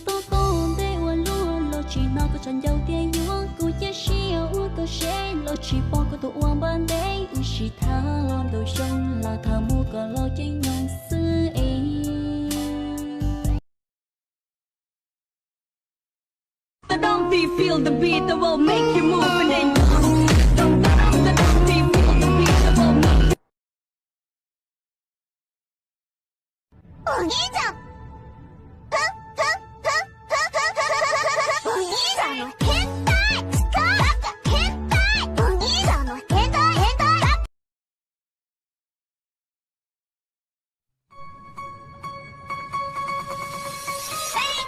Tau koj ua ntej ua luaj los tsis hnov koj tshav ncaus tias yuav kuv, cia siab ua koj seb los tsis pom koj tus ua npab ntej. Wb sib tham los ntau xyoo los tham mus koj los ceeb nyoog xwb es.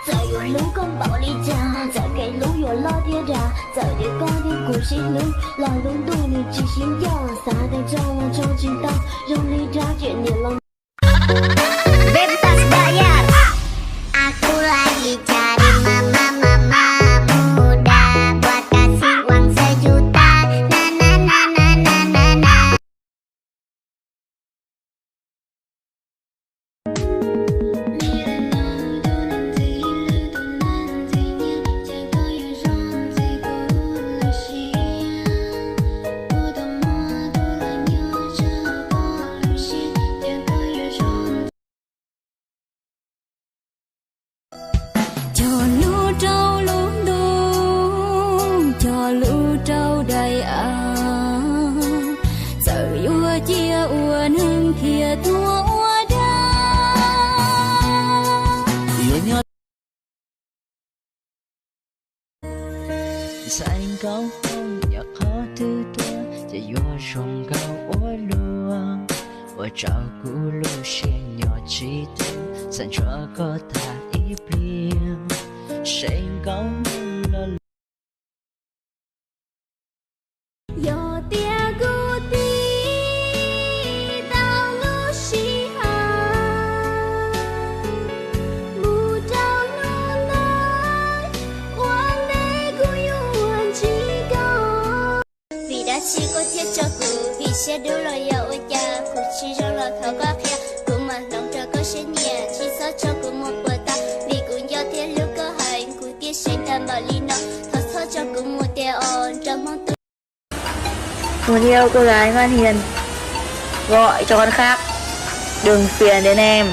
Txawm yuav hlub koj npaum li cas, txawm kev hlub yuav loj thiab dav, txawm tias koj thiab kuv sib hlub los lub ntuj nws tsis sib ncoj, xav tias tso los tso tsis tau, zoo li rab riam niam los. Cog lub rau lub ntuj, cog lub rau daim av, txawm yuav ciaj ua neeg thiaj tuag ua dag. Ntxhais nkauj hmoob yog qhov twg tuaj ces yuav zoo nkauj ua luaj, ua rau kuv lub siab nyob tsis tau, xav ntshuab koj tag ib pliag, seb nkauj hmoob los. Yog tias kuv tig tau lub sij hawm mus rau hnub no, ua ntej kuv yuav ntsib koj. Vim dab tsi koj thiaj tso kuv, vim siab dub los yog ua cas, kuv tsis zoo los thov koj qhia, kuv mam hloov rau koj siab nyiam, tsis txhob tso kuv mus puas tas, vim kuv nco thiab hlub koj heev, kuv thiaj seev tag npaum li no, thov txhob tso kuv mus tiag os nraug hmoob tus. Một triệu cô gái ngoan hiền gọi cho con khác. Đừng phiền đến em.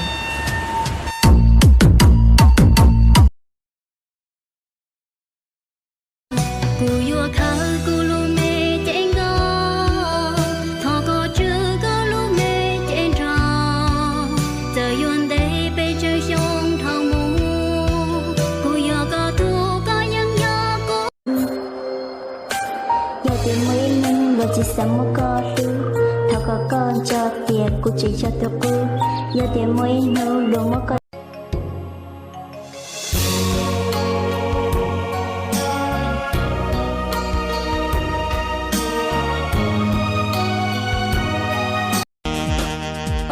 Kuv yuav khawb kuv lub me cev nkauj, thov koj tswj koj lub me cev nraug, txawm yuav ntev pes tsawg xyoo dhau mus, kuv yog koj tug koj yeej yog kuv. Yog tias muaj ib hnub los tsis xav muab koj hlub, thov kom koj nco tias kuv tseem yog tus qub. Yog tias muaj ib hnub luag muab koj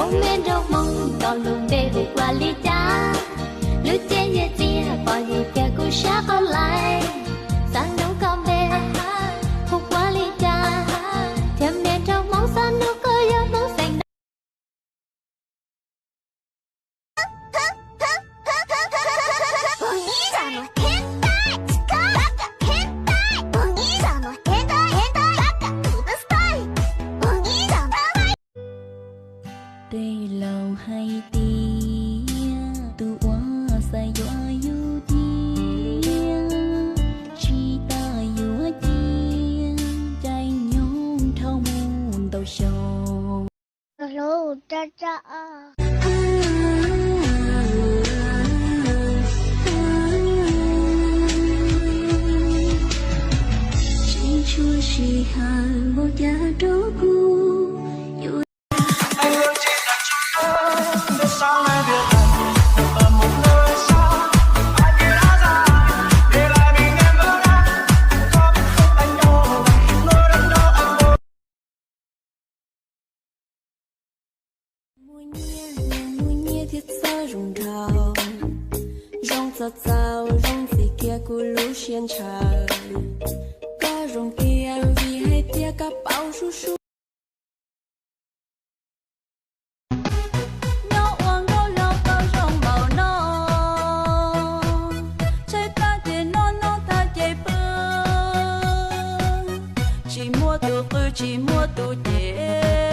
Ub me nraug hmoob, koj lub npe hu ua li cas? Lub cev nyiaj txiag pom yus tias kuv sab qau lais. Xav nug koj npe hu ua li cas? Thiab me nraug hmoob, xav nug koj yog hmoob xeem na. Tej laus hais tias tus uas xav yuav yus cia, tsis tas yuav cia, caij nyoog dhau mus ntau xyoo. Tsis tshua sij hawm npaum cas rau kuv. Muaj nyiaj, muaj nyiaj thiab txawj zoo nraug, zoo txaus txaus, zoo ntxim kiag kuv lub siab ntshaw. Koj zoo tiag vim hais tias koj paub sub sub. Nyob ua nkauj los koj zoo npaum no. Tsis muaj tus qw tsis muaj tus cem.